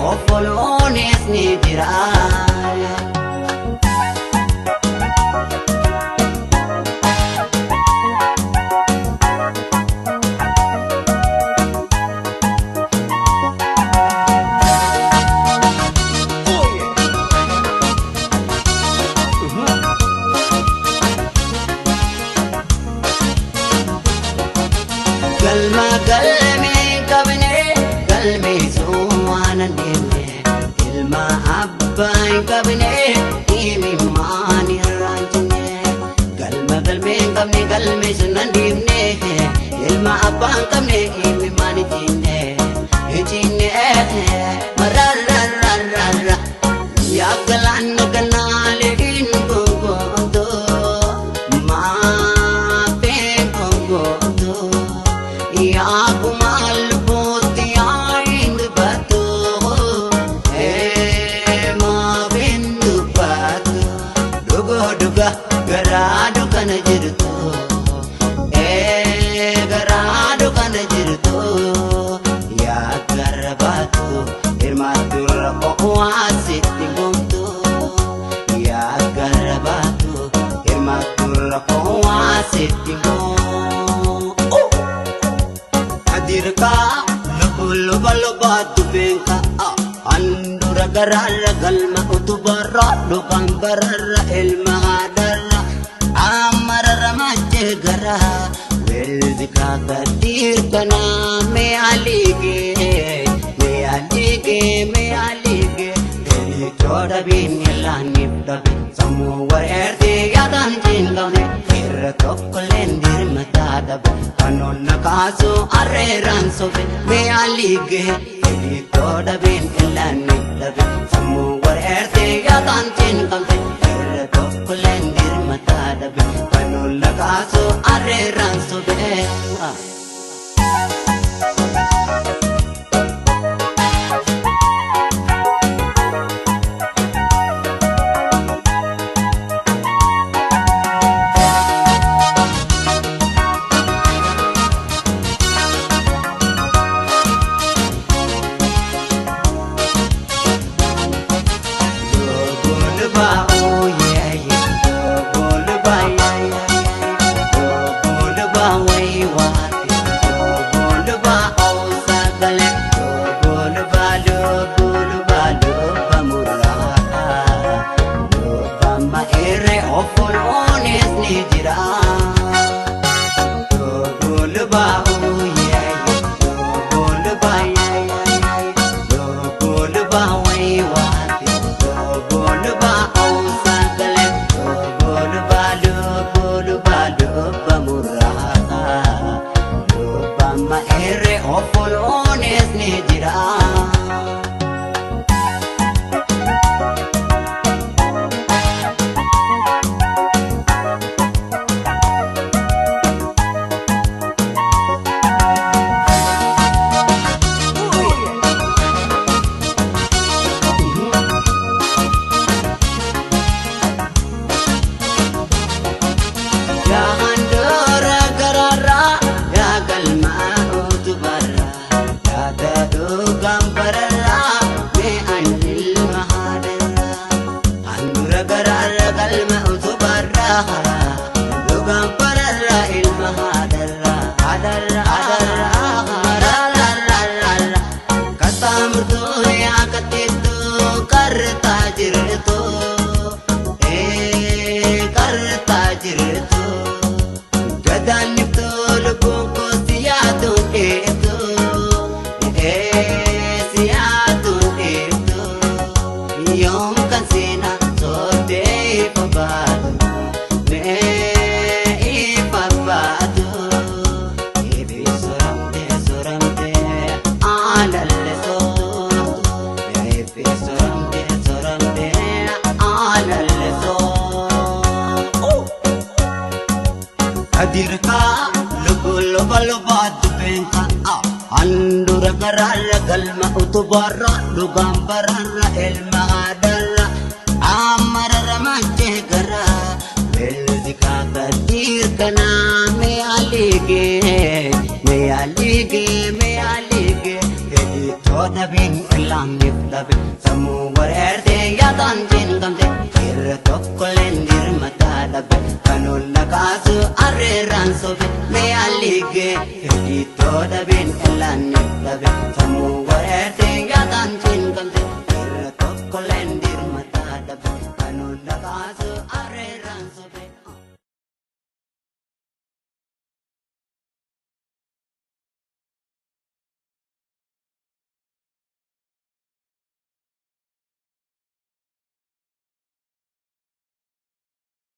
Ofoloonis ni jira. Galma galmee hin qabne galmeessuu waan hin deemne ilma abbaa hin qabne himimmaan irraa hin cinne galma galmee hin qabne galmeessuu hin deemne ilma abbaa hin qabne himimmaan hin cinne hin cinne marararararra yaa galaana ganaalee hin gongoonto maafee gongoonto. Yaa lubuutti yaa hin dubbatu maaf hin dubbatu dhugoo dhuga garaa dukkana jirtu garaa dukkana jirtu yaa gara baatu hirmaattu rakkoo asitti gomtu yaa gara baatu hirmaattu rakkoo asitti gomtu. Adirkaa luba luba dubbeenka handura garaarra galma utubarra dhugaan bararra ilma haadharra amararra machee gara weelzikaa gadiirkanaa mee aliigee mee aliigee mee aliigee Elichoo dhabiin ilaaniif dhabe sammuu wareertee yaadaan cinqabne irra tokkolleen dirmataa dhabe kanoonna kaasu arreeraan sofe mee aliigee Elichoo dhabiin ilaaniif dhabe sammuu wareertee yaadaan cinqabne irra tokkolleen dirmataa dhabe kanoonna kaasu arreeraan sofe. Ofoloonis ni jira. Yaa handhuura garaarraa yaa galma utubarraa yaada dhugaan bararraa mee ani ilma haadharraa. Handhuura garaarra galma utubarraa dhugaan bararraa ilma haadharraa haadharraa haadharraa rarrarrarra. Kattaa yaa katteettuu kartaa jirtu. Kartaa jirtu gadaanniftuu lubbuun koo si yaaduun dheertu si yaaduun dheertu yoom kan seenaa soortee ifa baatu mee ifa baatu ifi soramtee soramtee aalalle soortu ifi soramtee soramtee aalalle soortu. Adirkaa luba luba luba dubbeenka handhuura garaarra galma utubarra. Dhukkubarra dhugaan bararra ilma haadharra ammararra machee gara beelzikaa kadiir kanaa mee aligee mee aligee fedhii toodha bin ilaamniif dhabe sammuu wareertee yaadaan cinqamte irra tokkolleen dirmataa dhabe kan olla kaasu arreerraan sobe mee aligee fedhii toodha bin ilaamniif dhabe sammuu wareertee yaadaan.